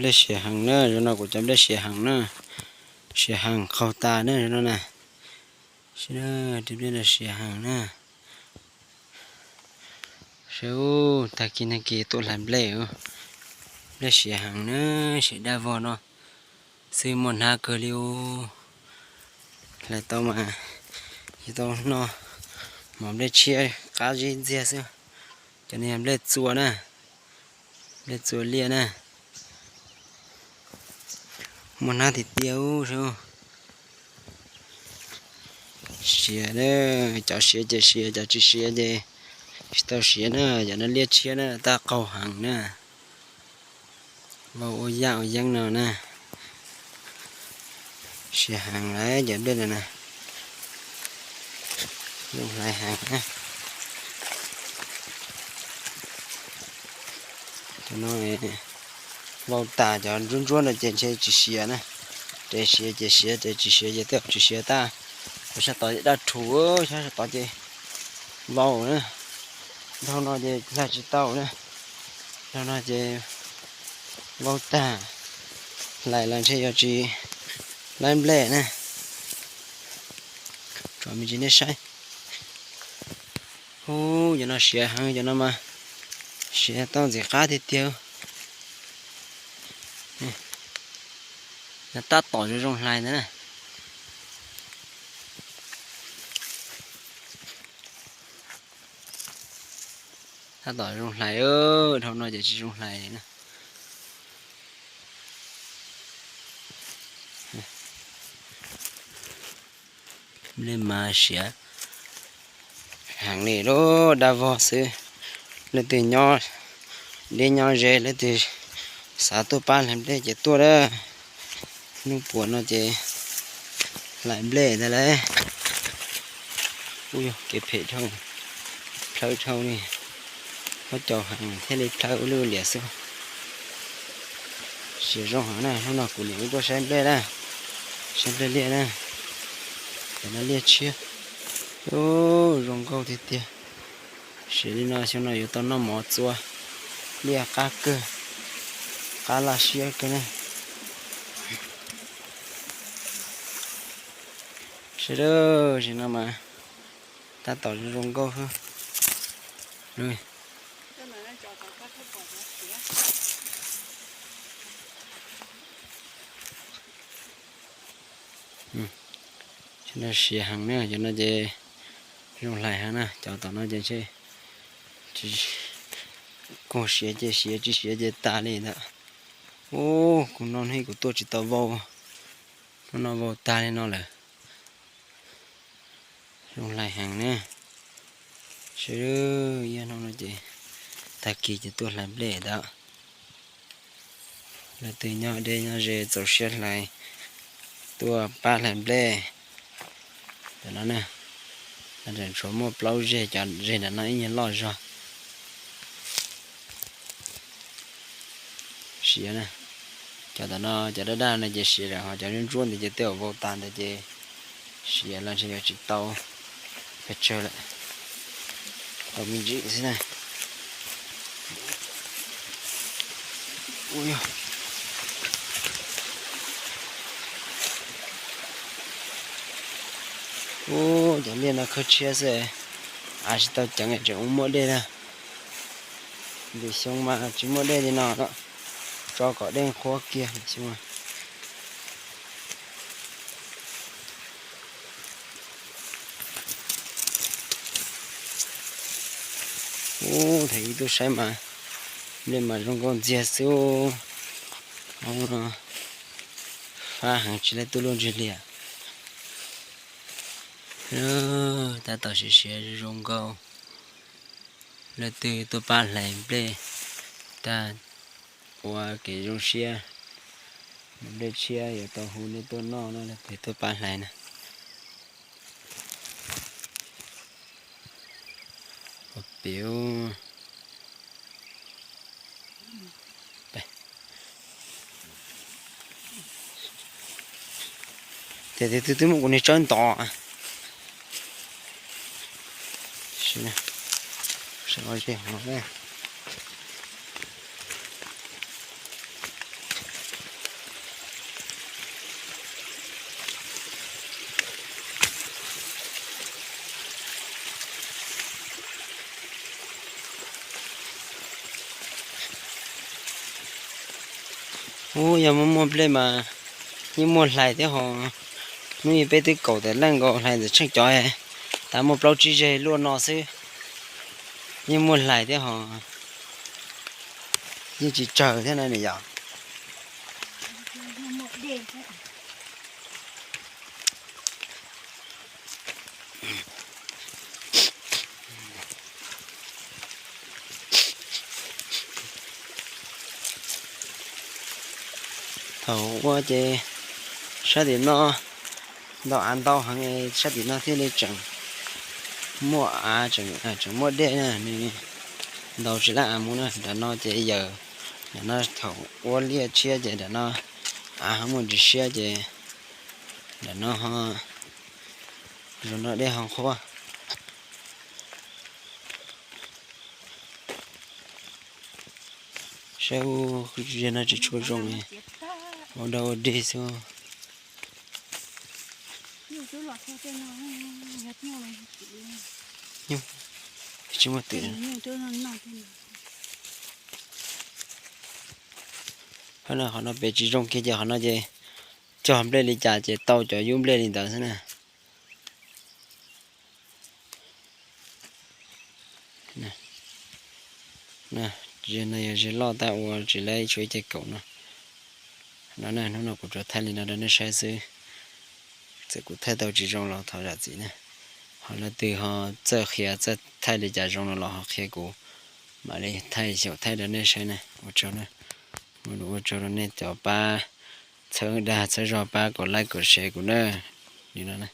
Nplej siav heev na, zoo no kuv cov nplej siav heev na, siav heev qaug tas na zoo no na. Sib nplej no siav heev na. Sib, tag kis nag kis tuaj hlais nplej, nplej siav heev na, siav daj vog no xwb muaj hnab kawg li. Hlais tau mas yuav tau noj mov nplej tshiab qab zib ntxiag xwb. Cov no yog nplej txua na, nplej txua liaj na. Muaj hnab tiag tiag ub. Siav, cov siav ces siav, cov tsis siav ces tsis tau siav na. Cov no liaj tshiab na, tab qaug heev na. Vau ua yaj ua yeeb no na. Siav heev lawm cov nplej no na. Zoo hlais heev na. Cov no vau tas, cov ntsuab ntsuab no ces ntshe tsis siav na. Ces siav ces siav, ces tsis siav ces tej zaum tsis siav tag. Cov sab tod daj rhuv, sab tod ces vau na. Dhau no ces hlais tsis tau na. Dhau no ces vau tag, hlais los ntshe yuav tsis laib nplej na. Tsom me ntsis nej saib. Ub, cov no siav heev, cov no mas siav tau ntxim qab tiag tiag. Yog tab tom zoo zoo hlais ntawd na. Tab tom zoo hlais, dhau no ces tsis zoo hlais na. Nplej mas siav heev li lub dab vog xwb. Leej twg nyob deb nyob ze, leej twg xav tuaj pab hlais nplej ces tuaj lawm. Hnub puas no ces hlais nplej ntag lauj. Ub, yog kev phem dhau, plhawv dhau li, muab caum heev thiaj li plhawv ua lwj liam xwb. Siav zoo heev na, hnub no kuv niam wb tuaj saib nplej na, saib nplej liaj na. Cov no liaj tshiab, zoo nkauj tiag tiag. Siav li no xyoo no yuav tau noj mov txua liaj qab kawg, qab laj siab kawg na. Sawv daws, sim no mas tab tom zoo nkauj xwb. Cov no siav heev na, cov no ces zoo hlais heev na, cov tom no ces ntshe kuv siav ces siav, tsis siav ces tas li ntag. Ub, kuv no ne kuv tuaj tsis tau vau, hnub no vau tag li no lawm. Zoo hlais heev na. Sawv daws, ib hnub no ces tag kis ces tuaj hlais nplej ntag. Leej twg nyob deb nyob ze txaus siab hlais, tuaj pab hlais nplej. Tam no na, tshuav muaj plaub zeg, cov zeg nram no ib nyuag loj zog. Siav na, cov tom no cov daj daj no ces siav lawm, ho cov ntsuab ntsuab ntawd ces tej zaum vau tas ntawd ces siav los ntshe yuav tsis tau pes tsawg lawm, tau me ntsis xwb na. Ub, cov liaj no khawb tshiab xwb, av tsis tau ceev tseem ua muaj dej na. Lwm xyoo mas tsis muaj dej li no, tso kom dej qhuav kiag lwm xyoo. Ub, thaum ib tuaj saib mas nplej mas zoo nkauj ntxiag xwb. Fab heev tsis laib tuaj luaj ntsig liam. Tab tom siav siav zoo nkauj. Leej twg tuaj pab hlais nplej, tag ua kev zoo siab. Nplej tshiab yuav tau hu nej tuaj noj no, leej twg tuaj pab hlais na. Piv. Tes tes twb twb muab kuv niag tsawb nto. Sawv daws, sawv daws, ze hov na. Ub, yog muaj muaj nplej mas yeej muaj hlais thiab ho. Hnub ib peb twb kaum tawm leej nkaus hlais ntawm Tsheej cov, tas muaj plaub tsib zeg luaj no xwb. Yeej muaj hlais thiab ho, yeej tsis tsawg thiab na nws yom. Thaum ub ces sab tim no ntau av ntau heev, sab tim no thiaj li tseem muaj av, tseem muaj dej na, nws ntaus tsis lab av mus na. Nram no ces yawm, nram no thaum ua liaj tshiab ces nram no av ho muaj ntsis siab ces nram no ho, zoo no dej ho qhuav. Saib ub, ze no tsis tshua zoo li, ua dog ua dig xwb. Nyuj, tsis muaj twm. Qhov no, qhov no pem tsis zoo kiag ces qhov no ces cog nplej li cas ces tau cov yub nplej li ntawd xwb na. Ze no yog ze loj tag ua tsis lab tshuav ib ce kaum no. No na, hnub no kuv tsuas thaij li no rau nej saib xwb. Txawm kuv thaij tau tsis zoo los thov zam txim na. Ho leej twg ho txawj qhia txawj thaij li cas zoo no los ho qhia kuv, mam li thaij xyaum thaij rau nej saib na. Ua tsaug na, ua tsaug rau nej cov pab txhawb dag txhawb zog pab kom like kom share kuv na. Li no na.